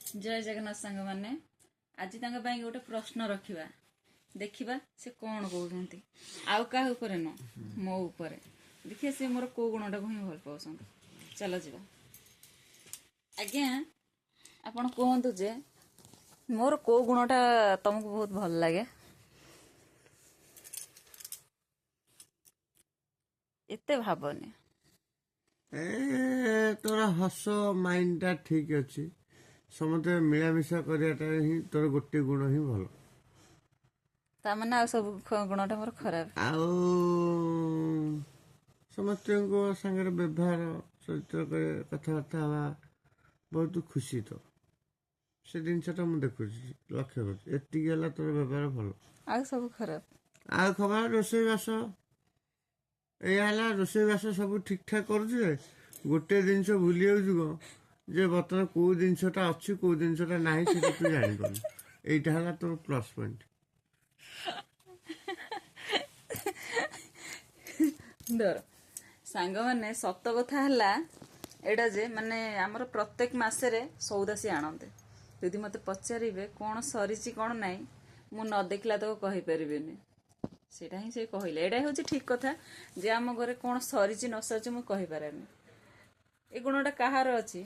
ଜୟ ଜଗନ୍ନାଥ ସାଙ୍ଗମାନେ, ଆଜି ତାଙ୍କ ପାଇଁ ଗୋଟେ ପ୍ରଶ୍ନ ରଖିବା, ଦେଖିବା ସେ କ'ଣ କହୁଛନ୍ତି। ଆଉ କାହା ଉପରେ ନୁହଁ, ମୋ ଉପରେ। ଦେଖିବା ସେ ମୋର କୋଉ ଗୁଣଟାକୁ ହିଁ ଭଲ ପାଉଛନ୍ତି। ଚାଲ ଯିବା। ଆଜ୍ଞା, ଆପଣ କୁହନ୍ତୁ ଯେ ମୋର କୋଉ ଗୁଣଟା ତମକୁ ବହୁତ ଭଲ ଲାଗେ? ଏତେ ଭାବନି। ଏ ତୋର ହସ, ମାଇଣ୍ଡଟା ଠିକ ଅଛି। ସମସ୍ତେ ମିଳାମିଶା କରିବାଟା ହିଁ ତୋର ଗୋଟେ ଗୁଣ ହିଁ ଭଲ। ତାମାନେ ଆଉ ସବୁ ଗୁଣଟା ମୋର ଖରାପ? ଆଉ ସମସ୍ତଙ୍କ ସାଙ୍ଗରେ ବ୍ୟବହାର, ଚରିତ୍ର କରି କଥାବାର୍ତ୍ତା ହେବା, ବହୁତ ଖୁସି ତ ସେ ଜିନିଷଟା ମୁଁ ଦେଖୁଛି, ଲକ୍ଷ୍ୟ କରୁଛି। ଏତିକି ହେଲା ତୋର ବ୍ୟବହାର ଭଲ। ଆଉ ସବୁ ଖରାପ? ଆଉ ଖବର ରୋଷେଇବାସ, ଏଇଆ ହେଲା, ରୋଷେଇବାସ ସବୁ ଠିକ ଠାକ କରୁଛୁ ଯେ ଗୋଟେ ଜିନିଷ ଭୁଲି ଯାଉଛୁ କଣ ଯେ ବର୍ତ୍ତମାନ କୋଉ ଜିନିଷଟା ଅଛି, କୋଉ ଜିନିଷଟା ନାହିଁ, ସେଟା ତୁ ଜାଣିପାରୁନୁ। ଏଇଟା ହେଲା ତୋର ପ୍ଲସ୍ ପଏଣ୍ଟ। ଡର। ସାଙ୍ଗମାନେ, ସତ କଥା ହେଲା ଏଇଟା ଯେ ମାନେ ଆମର ପ୍ରତ୍ୟେକ ମାସରେ ସଉଦା ସିଏ ଆଣନ୍ତି। ଯଦି ମୋତେ ପଚାରିବେ କ'ଣ ସରିଛି କ'ଣ ନାହିଁ, ମୁଁ ନ ଦେଖିଲା ତାକୁ କହିପାରିବିନି। ସେଇଟା ହିଁ ସେ କହିଲେ, ଏଇଟା ହେଉଛି ଠିକ କଥା ଯେ ଆମ ଘରେ କ'ଣ ସରିଛି ନ ସରିଛି ମୁଁ କହିପାରେନି। ଏ ଗୁଣଟା କାହାର ଅଛି?